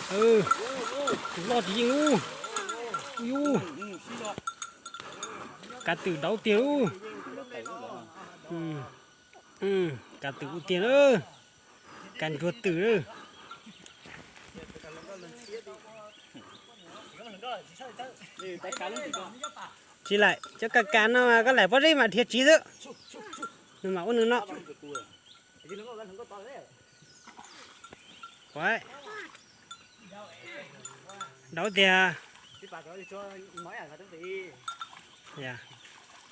Tus loj tsis yeej lub. Yus, kav twm dauv tiag lub. Kav twm ua tiag na. Kav ntsuag twm na. Tsis laim, cov kav kav no koj laim pob zeb mas dhia tsiv xwb. Nws mas ua nws no. Dauv tiag.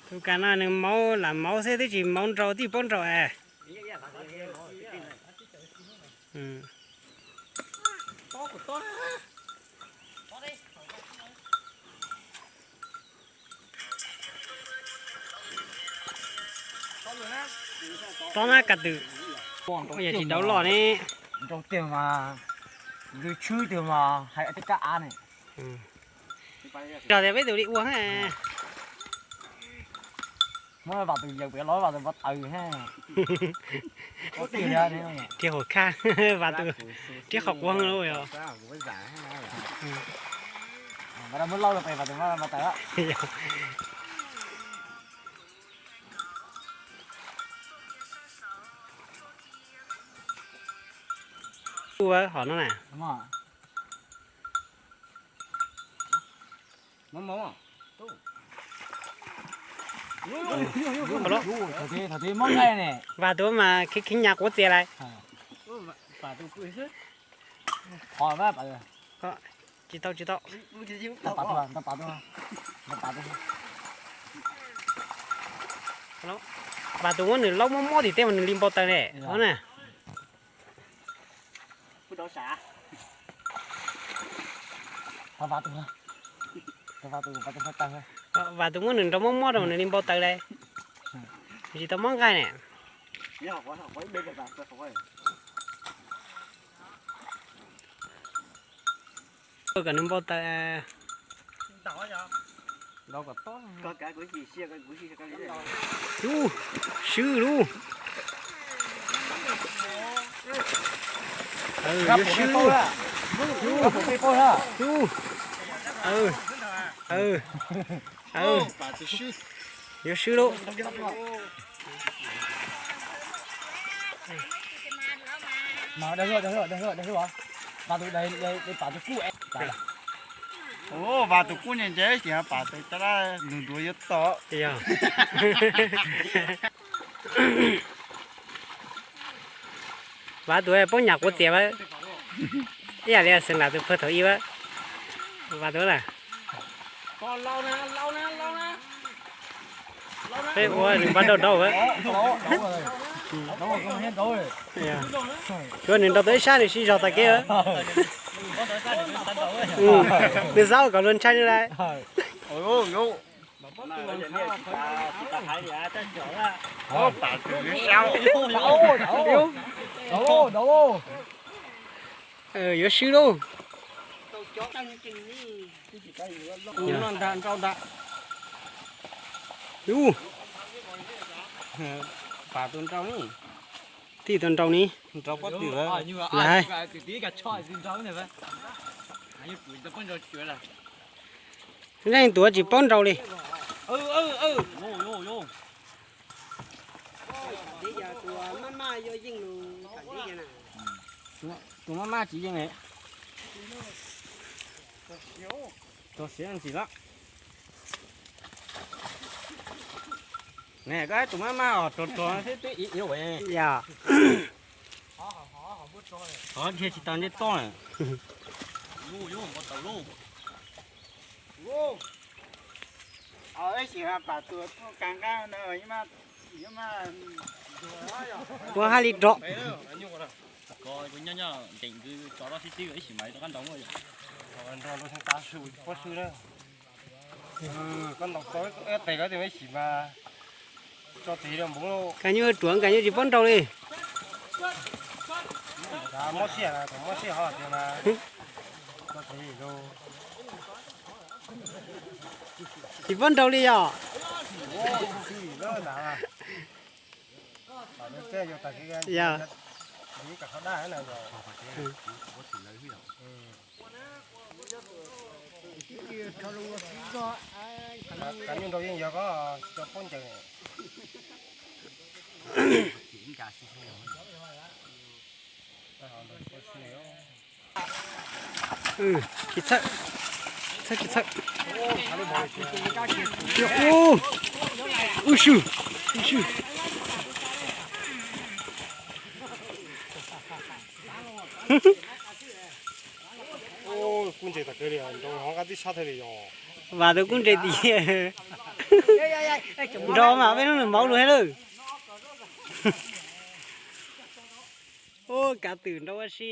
Tus kav no nws maub lam maub xwb twb tsis maub nrau tij paub nrau es. Tob na kav twm. Yog tsis dauv loj ne. Nrau tiag mas, ntws tshwb tiag mas hais tej kab av ne. Yog tias peb tus li ua. Muab vam tus yawm pem los vam tus npau taws he. Riab hauv khaj, vam tus riab qhov quav lawm yog. Muab lauj los pem vam tus npau taws. Ua hom no na. Vam tus mas kheev kheev nyas quav txias lawm. Tsis tau, tsis tau. Vam tus muab nws laub mob mob tim tej mas nws li npau taws ne. Na. Vam tus muab nws nrau mob mob rau mas nws li npau taws lawm. Tsis tau muab nqaij ne. Kom nws npau taws. Ub, swb lub. Yuav swb lub. Yuav swb lub. Ua, vam tus kub nce nce ces pam tus caj dab ntuav ntuav yuav tom. Vam tus poob nyam quav txias, ib yam li xeev lam tus pawg thaum ib, vam tus na. Peb ua nws npaj dauj dauj. Tsuav nws nrau tau ib sab nws sib zog tag kev. Nws xav kom luag ntshai nws lawm. Yuav swb lauj. Pam tus nrau ni. Tij tus nrau ni. Lawm. Leej tuav tsis paub nrau li. Tus maj maj tsis yeej li. Txog siav ntsis lawm. Ne koj tus maj maj os, rog rog thiab twb ib ib ua. Yog. Qhov dhia tsis tau ncej toj na. Ua haj li rov. Koj nyuj ruam, koj nyuj tsis paub nrau li. Tsis paub nrau li yog. Yog. Kav nyuj nraug yeej yog koj cov pob ncaws. Tsis txhawj, txhawj tsis txhawj. Ub, ub su, ub su. Kuj ntses tas kawg li, nrau hov nqa tib sab thawj li yog. Vas tus kuj ntses tiag. Nrau mas peb hnub nws maub lug thiab lawm. Ub, kav twm nrau ua si.